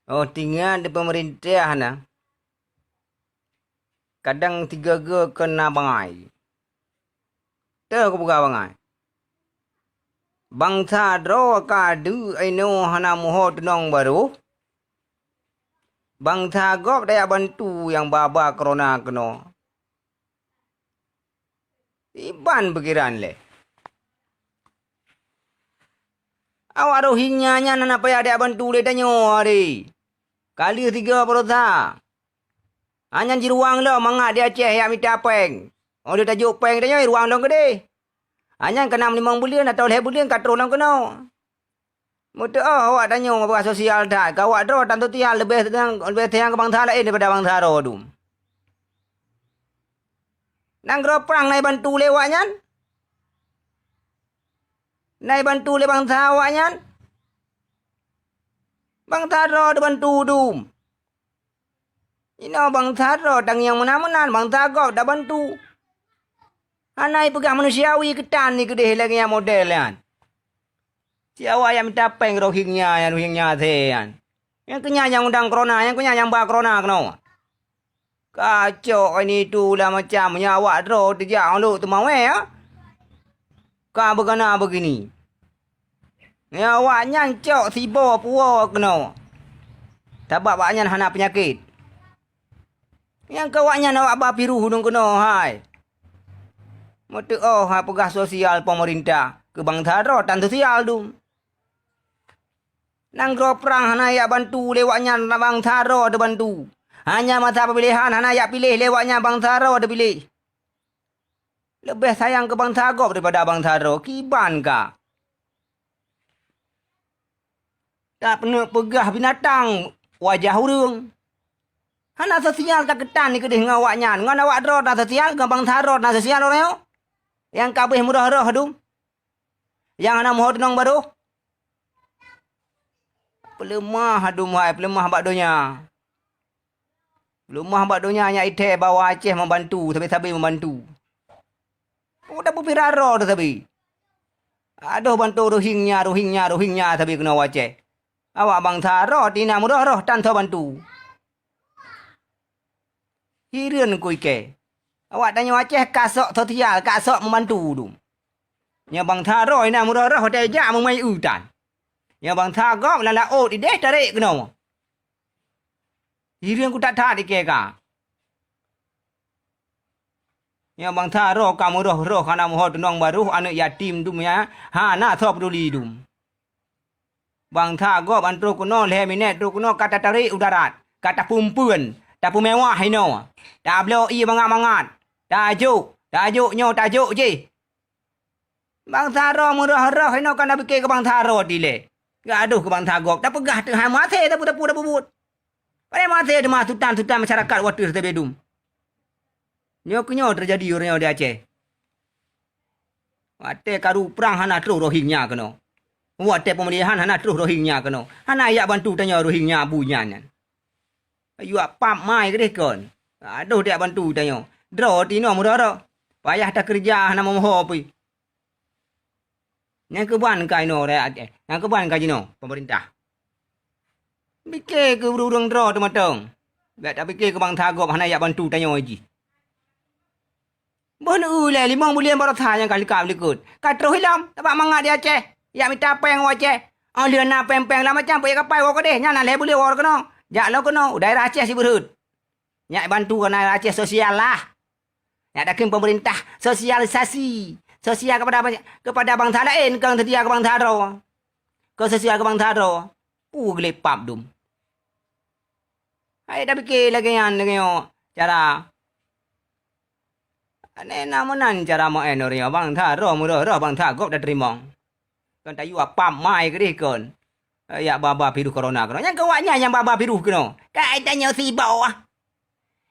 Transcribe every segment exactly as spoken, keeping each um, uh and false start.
Oh, tinggai di peumeurintah na, kadang tiga-tiga keu na bangai. Teuh kupeugah bangai. Bansa droe ka deuek inoe hana muho tunong barôh. Bansa gob tajak bantu nyang ba-ba korona keunoe. Iban pikiran lé. Awak Rohingya nyan hana payah tajak bantu lé tanyoe hari. Ka lheueh tiga baroesa. Hanya jiruwang lom mangat di Aceh jak mita péng. Oh lheueh tajok péng tanyoe ruwang lom keudeh. Hanya keunan limong buleuen atau lhée buleuen ka troh lom keunoe. Meuteuoh awak tanyoe peugah sosial that, keu awak droe tan sosial leubeh sayang, leubeh sayang keu bansa laén daripada bansa droe dum. Nanggroe prang na jibantu lé awak nyan? Na jibantu lé bansa awak nyan? Bansa droe dibantu dum. Inoe bansa droe tangieng meunan-meunan, bansa gob tabantu. Hana jipeugah manusiawi keutan ni keudeh lagée nyang model nyan. Siawa nyang mita péng Rohingya nyan, Rohingya se nyan. Nyang keu nyan nyang undang korona, nyang keu nyan nyang ba korona keunoe. Kacok ini tu lah macam nyoe awak droe teujak ulok teumawé ya. Ka beugana beugini. Nyoe awak nyan cok sibo puwoe keunoe. Sabab awak nyan hana peunyakét. Nyang keu awak nyan awak ba piruh dum keunoe hai. Meuteuoh hai peugah sosial peumeurintah keu bansa droe tan sosial dum. Nanggroe prang hana jak bantu lé awak nyan bansa droe teubantu. Hanya masa peumiléhan hana jak piléh lé awak nyan bansa droe teupiléh. Leubeh sayang keu bansa gob daripada bansa droe kiban ka. Tapeuneuk peugah binatang wajah ureuëng. Hana sosial ka keutan ni keudeh ngon awak nyan, ngon awak droe na sosial, ngon bansa droe na sosial uroe nyoe. Nyang ka abéh meuroh-roh dum. Nyang hana muho tunong barôh. Peuleumah dum hai, peuleumah bak donya. Peuleumah bak donya nyak ithée bahwa Aceh membantu, sabe-sabe membantu. Udah pupira roh tu sabe. Adoh bantu Rohingya, Rohingya, Rohingya sabe keunoe Aceh. Awak bansa droe tina meuroh-roh tan soe bantu. Hireuen ku ikée. Awak tanyoe Aceh ka sok sosial, ka sok membantu dum. Nyoe bansa droe ina meuroh-roh watée jak meumai utan. Nyoe bansa gob lam laôt ideh tarek keunoe. Hireuen ku that-that ikée ka. Nyoe bansa droe ka meuroh-roh hana muho tunong barôh aneuëk yatim dum nyan hana soe peuduli dum. Bansa gob antroh keunoe lhée minét troh keunoe ka tatarek u darat, ka tapeuempeuen, tapeumewah inoe, tabloe ié mangat-mangat, tajok, tajok nyoe, tajok jih. Bansa droe meuroh-roh inoe ka na pike keu bansa droe dilée. Gadoh keu bansa gob, tapeugah teuh hai maté tapu-tapu tapubuet. Padahai maté teuma sutan-sutan masyarakat watée teubedum. Nyoe keuh nyoe teujadi uroe nyoe di Aceh. Watée karu prang hana troh Rohingya keunoe. Watée peumulihan hana troh Rohingya keunoe. Hana jak bantu tanyoe Rohingya bu nyan nyan. Yuap pap mai keudeh kon. Adoh jak bantu tanyoe. Droe tinoe meuroh-roh. Payah takeureuja hana meumoho pih. Nyang keuban ka inoe rakyat Aceh. Nyang keuban ka jinoe pemerintah. Pike keu ureuëng droe teumatong. Bék tapike keu bansa gob hana jak bantu tanyoe jih. Boh neu lé limong buleuen baroesa nyang ka likot-likot. Ka troh ilom, tabak mangat di Aceh. Jak mita péng u Aceh. Oh lheueh na péng-péng lam macam peuet kapai woe keudeh, nyan na lhée buleuen woe keunoe. Jak lom keunoe, u daerah Aceh sibeureuet. Nyak bantu keunan Aceh sosial lah. Nyak dakeueng pemerintah sosialisasi sosial kepada, kepada bansa laén keu seutia keu bansa droe. Keu sosial keu bansa droe. Pu geulipap dum. Hai dah pike lagée nyan lagée nyoe cara. Aneh na meunan cara meu'en ureuëng bansa droe meuroh-roh bansa gob dah teurimong. Kon tayue apam mai keudeh kon. Jak ba-ba virus corona keunoe. Nyang keu awak nyan nyang ba-ba virus keunoe. Kai tanyoe siboh.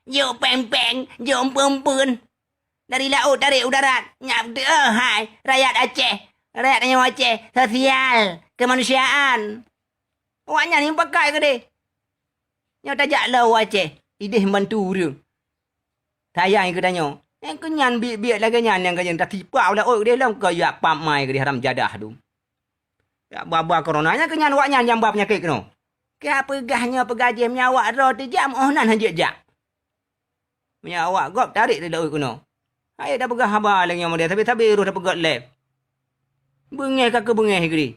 Jok péng-péng, jok eumpeuen-eumpeuen. Dari laôt tarek u darat. Nyak deuh hai rakyat Aceh. Rakyat tanyoe Aceh. Sosial. Kemanusiaan. Awak nyan nyang pakai keudeh. Nyoe tajak lom u Aceh. Ideh membantu ureuëng. Sayang keu tanyoe. Nyang keu nyan biet-biet lagée nyan nyang keu nyan tatipak u laôt keudeh lom keu jak pap mai keudeh haram jadah dum. Jak ba-ba corona nyang keu nyan awak nyan nyang ba peunyakét keunoe. Tapeugah nyoe peugah jih, meunyoe awak droe teu jak, meu'oh nan hanjeuet jak. Meunyoe awak gob, tarék teuh daun keunoe. Hai tapeugah haba lé nyoe model, sabe-sabe roh tapeugöt lé. Beungéh ka keubeungéh gri.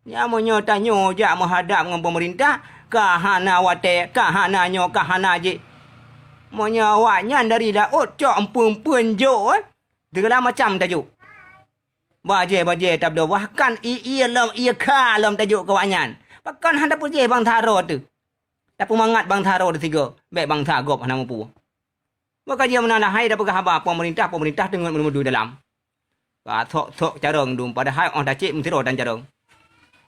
Nyan meunyoe tanyoe jak meuhadab ngon peumeurintah, ka hana watée, ka hana nyoe, ka hana jih. Meunyoe awaknyan dari laôt cok eumpeuen-eumpeuen jok, eh, sigala macam tajok. Bajée-bajée tabloe, bahkan ié-ié lom, ié kha lom tajok keu awaknyan. Pakon hana tapeujéh bansa droe teuh? Tapeumangat bansa droe teuh sigoe, bék bansa gob hana mupu. Maka jih meunan hai tapeugah haba peumeurintah, peumeurintah teungeut meudui dalam. Ka sok-sok carông dum, padahai 'oh tacék meusidroe tan carông.